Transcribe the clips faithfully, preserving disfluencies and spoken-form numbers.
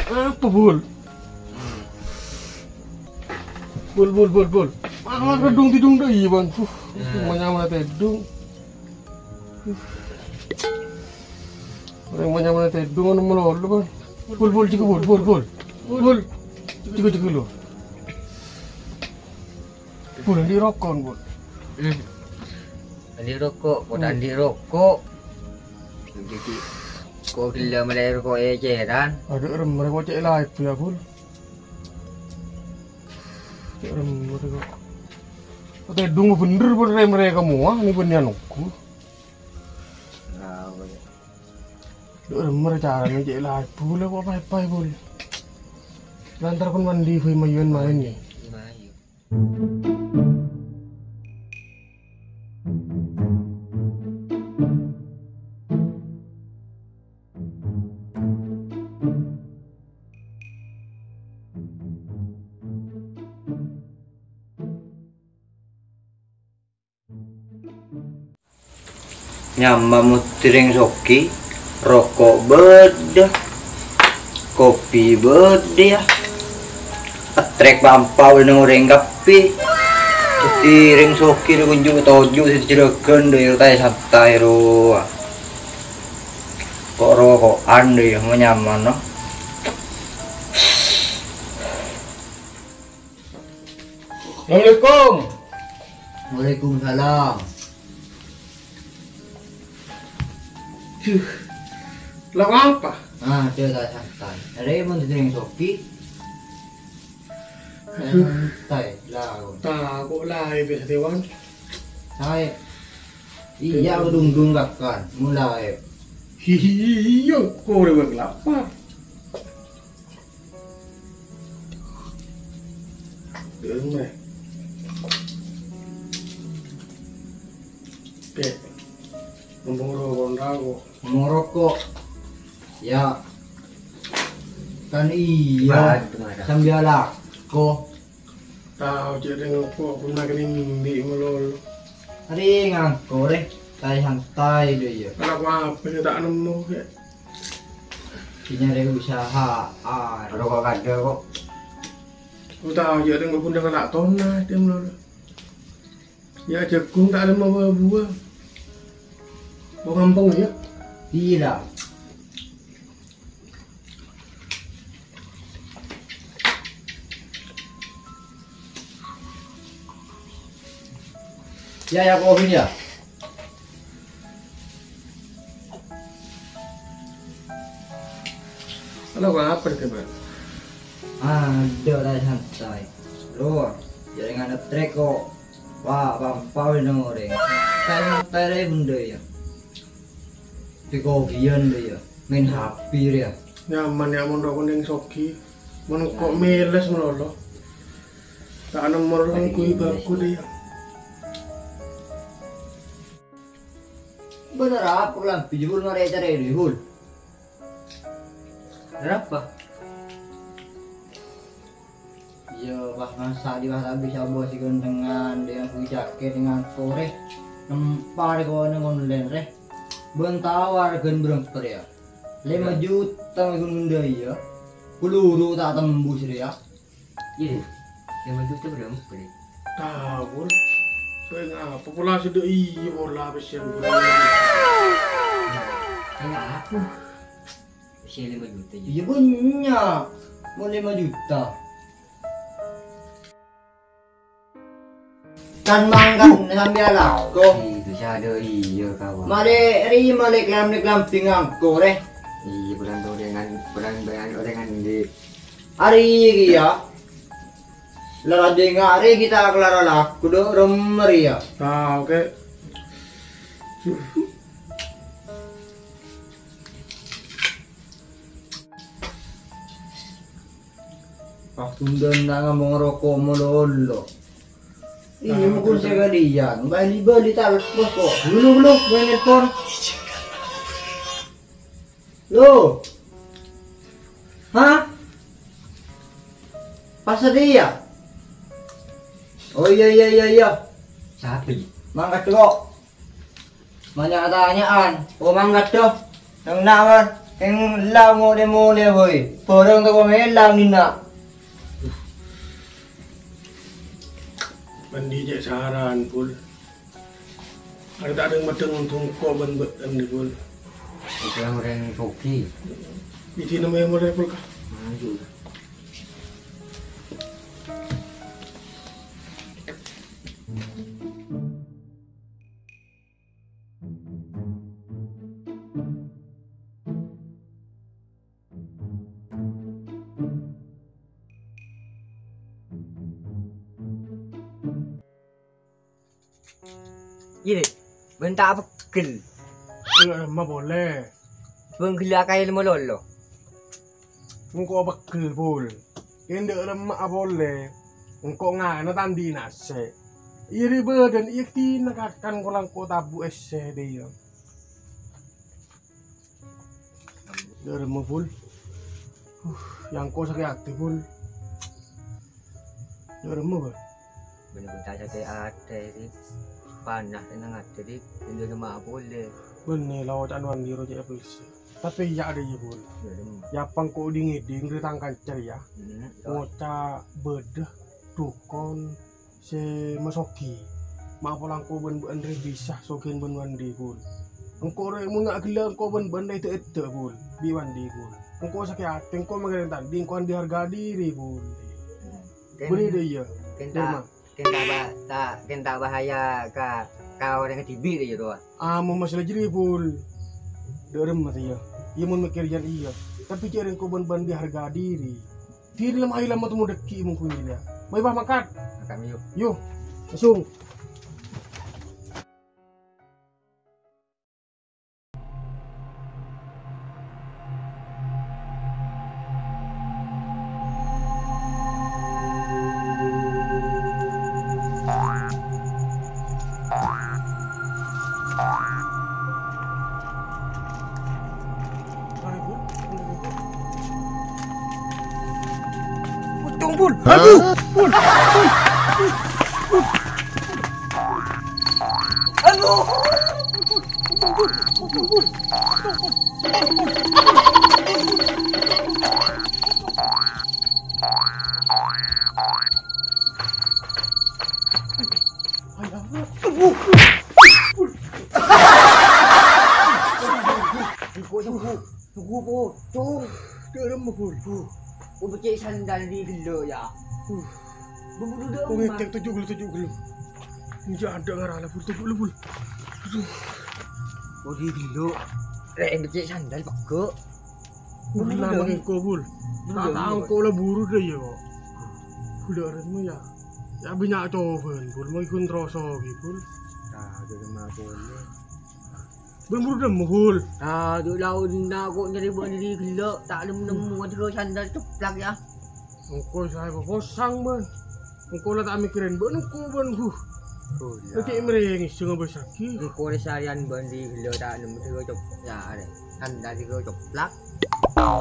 Apa, Bul? Bul, Bul, Bul, Bul. Malah gedung tidung deh, iya, Bang. Huh, mana-mana tedung. Orang mana-mana tedung, anu melolo, Bang. Bul, Bul, juga, Bul, Bul, Bul. Bul, juga, juga, lo. Bul, andi' roko', Bul. Hmm. Andi' roko', kok ta' andi' roko'. Jadi, kok ghellâ' mellè roko' ècèran? Adhu, rem, roko' cè' laèp, ya, Bul. Cè' rem, roko'. Kok tedung bhender, Bul, rem, rem kamowa, ni bân ya nunggu. Nah, apa ya? Adhu, rem, rem carana cè' laèp, Bul, kok apa-apa, Bul. Lantar kon mandi, Bul, mayuan maèn, ya. Mayu. Nyamana mon dhâddhi rèng soghi, roko' bâdâ, kopi bâdâ, ya. Ètrèk pampa olè neng orèng kabbhi. Dhâddhi rèng soghi rè kunju' toju' sè jhurâghân, dâ' iyâ ta' santai, ro. Ko'-roko'an, dâ' iyâ, mon nyamana. Assalamualaikum. Waalaikumsalam. Duh. Lah apa? Ah, dia tak santai. Ada yang mau diterima Soki. Santai lah. Tak, kok lah, biasa, Dewan. Saya. Iya, aku dungdung kakan. Mulai. Iya, kok udah lapar. Demme. Dek, ngomong roko' ndak kok. Ngomong roko'. Ya. Kan iya. Sambil lako. Tao, cè' rèng ngoko', aku nak ngimbi malolo. Arè ngangko, rè. Santai-santai dâ' iyâ. Anak apa sih tak nemu, ya? Nyarè usaha'an. Roko' kadâ' kok. Ku tao, ya, deng, ku bundang la tona, deng, lho. Ya, jagung tak ada mau buah. Mau ngempeng, ya? Iya. Ya, ya, kopi ya. Halo, apa itu, Pak? Adâ' rè santai. Lo, jaringan trek kok. Wah, pampa neng orèng. Santai rè bendâ ya. Di kopian dâ' ya. Main H P rè ya. Nyaman ya, mon roko' neng Sogi. Mon kok meles malolo. Tak nomor lengkui bagus dâ' ya. Bener apa kelambi jebul marè carè dulu, Bul? Kenapa? Iya, pas masa di pas habis abo si gantengan, dengan kui jaket, dengan korè. Nempar kau neng online, rè. Bân tao argân beremper ya. Lima juta mè' ghun bendâ ya. Peluru tak tembus rè ya. Iya, lima juta beremper. Tao, Bul. Kaya ngapa pola sè dâ' iyâ pola pèssèna. Kaya apa? Pèssè lima juta, ya? Iya, bânnya'. Mau lima juta. Kan mangkat sambil lako. Itu sè adâ' iyâ, kawan. Male, ri male kelam-kelam ngangko, rè. Iya, bulan tuh dengan, bulan, bulan, dengan di Arè kèya, la dengnga'è kita kelara lako dâ' remmer ya. Ah, oke. Pas tundhân na' ngomong roko' malolo. Iya, mungkin sekalian. Bali-bali telepon kok. Dulu, dulu, gue nelpon. Lo. Hah? Pas dia? Oh, iya, iya, iya, iya. Sapi. Mangkat kok. Banyak tanyaan. Oh, mangkat dong. Neng na', Mas, keng la molè-molè, boy. Bhârâng tako' mèla, Nina. Andi' cè' saran, Pul. Arè ta' dâng-madâng ongghu engko' bân bâ'ân, Pul. Engko' orèng soghi. Ijin namanya mulai, Pul, kah? Ayo. Iyâ, Lè'. Bân ta' peggel. Iyâ, emma polè. Bân ghellâ' kaè lem-, lolo. Engko' peggel, Pul. Endâ' remma'a polè. Engko' ngana ta' andi' nasè'. Iri bâdân iyâ dina kakan kolang ko tabu' essè dâ' iyâ. Dâ' remma, Pul. Uh, yâ engko' sakè' atè, Pul. Dâ' remma, Pul. Bân-bân ta' sakè' atè, Dik. Panas è neng atè, Dik. Endâ' remma'a polè. Bânnè la oca'na Wandi ro cè' polisi. Tapè iyâ adâ' iyâ, Pul. Dâ' remma. Yâ apa engko' ding-ngèding dâri tang kanca rèya. Hmm, ngoca' bâdâ dukon sè masoghi. Ma' pola engko' bân bâ'ân rè bisa soghi bân Wandi, Pul. Engko' rè mon na' ghellâ' engko' bân bâ'ân rè èdâ'-èdâ', Pul. Bi' Wandi, Pul. Engko' sakè' atè, engko' maghâreng tanding, engko' andi' harga diri, Pul. Kèng-, bânnè dâ' iyâ. Kèng ta', kèng ta' ba-, ta', kèng ta' bahaya ka, ka orèng dhibi' rè, iyâ, rowa. Ah, mon masalah jârèya, Pul. Dâ' remma tè iyâ. Iyâ, mon mèkkèr jân iyâ. Tapè jâ' rè engko' bân bâ'ân andi' harga diri. Diri lemma ilama tu mudekki mungkin gila. Mai bah mangkat. Mangkat, yu. Yu. Langsung. Pocong, Bul. Aduh, Bul. Bul. Bul. Aduh. Bul. Bul. Bul. Bul. Ayo. Aduh. Bul. Bul. Bul. Tunggu, pocong. Dâ' remma, Bul. Huh. Ko becce' sandal dâri ghellâ', yâ. Huh. Buru-buru dâ' remma. Ko ngètèk toju' ghellâ', toju' ghellâ'. Enjâ' adâ' ngarala, Bul. Toju', Bul. Aduh. Ko dâri ghellâ'. Rè' becce' sandal pegghâ'. Buru dâ' remma. Bul, ta' tao ko la buru dâ' iyâ, ko. Bul, dâ' remma, yâ. Yâ, bânnya' cobâna, Bul. Mon èkon troso, Bul. Tah, dâ' remma polè. Bâ'ân buru dâ' remma, Bul. Ah, jhâ' laonna ko' nyarè bâ'ân dâri ghellâ', ta' nem-nemmo, adhu sandal copplak, yâ. Engko' saè posang, bâ'ân. Engko' la ta' mèkkèrè bâ'ân, engko' bâ'ân, huh. Oh, iyâ. Engko' mèrèngès sè ngabâsaghi. Engko' rè sarèyan bâ'ân dâri ghellâ' ta' nemmo, adhu cop-, yâ, arè. Sandal adhu copplak.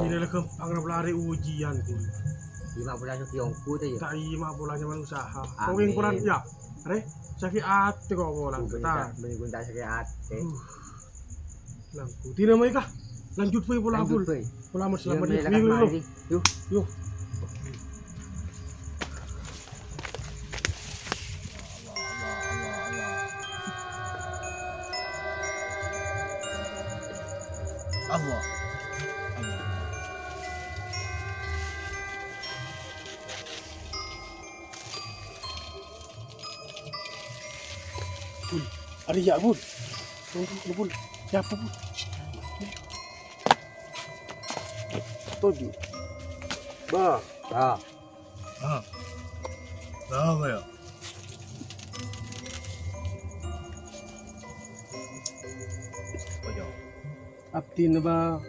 Dinah la ghâmpang napa la arè ujian, Bul. Iyâ, ma' polana soghi ongghu, ta, yâ? Ta' iyâ, ma' polana manossa. Amin. Oke, engko' la, yâ. Arè, sakè' atè ko' polana. Bânnè ta', bânnè ta' sakè' atè. Uh. Langkong. Dinah mayu, Kak. Lanjut bhâi pola, Bul. Lanjut bhâi. Pola, Mas, iyâ, selamat, mè' yâ. Lekas mari. Yu. Yu. Allah. Allah. Bul, arèya, Bul. Tunggu, Bul. Siapa, Bul? Toju'. Bah. Ah. Ah. Apa ya? Apa ya? Abdhina, Bah,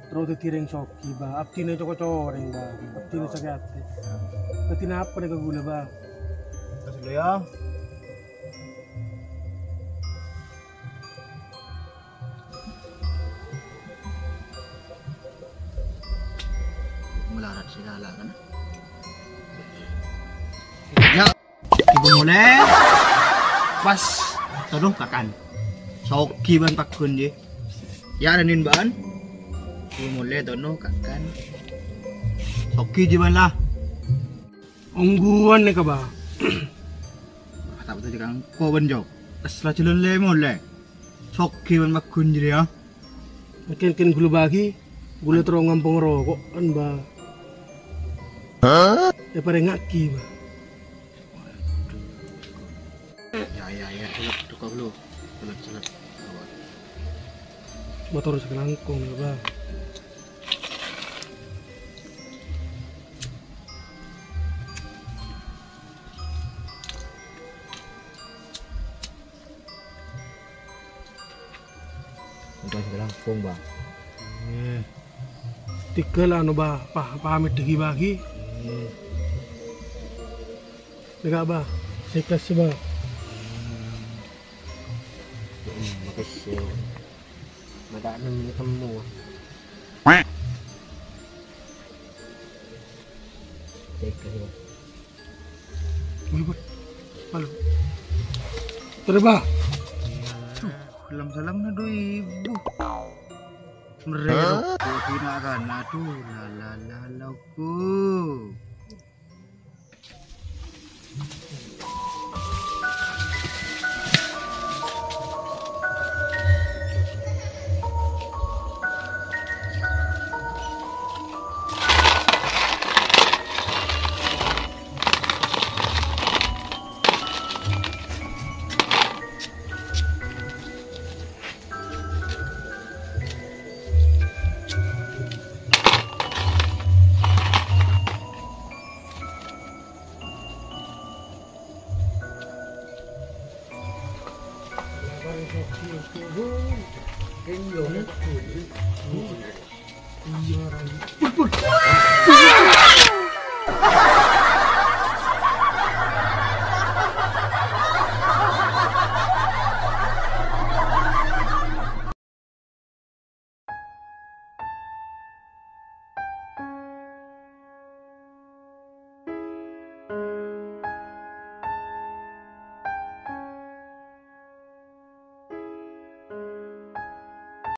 terro dhâddhi rèng soghi, Bah. Abdhina coko' corèng, Bah. Abdhina sakè' atè. Dhâddhi napa nèka ghulâ, Bah? Tos dulu ya. Melarat segala kan? Ya. Ibu mulai pas terus makan. Sogi ban pakun ye. Ya, ranin bân. Iyâ molè tono kakan. Soghi jiyâ bân la. Ongghuwân nèka, Bâ. Atap tu jâ' kangko bân, Jo. Es la jhâlân lè molè. Soghi bân pagghun jârèya. Kèn-kèn ghulâ bâgi, ghulâ terro ngampong roko'an, Bâ. Èparèngngaghi, Bâ. Ya, ya, ya, dulu, dulu, dulu. Salat, salat. Motor sakalangkong, ya, Bâ. Udah sakalangkong, Bâ. Eh. Tiga lah, anu, Bâ. Pa-, pamit dâggi' bâgi. Eh. Nèka, Bâ. Sèklas, Bâ. Hmm, makasih. Mata enam ini kamu. Sèklas, Bâ. Wih, Bud. Malu. Terus, Bâ. Duh, salam-salam na dua ribu. Mereka rokok, aduh, la, la, la, la, ku.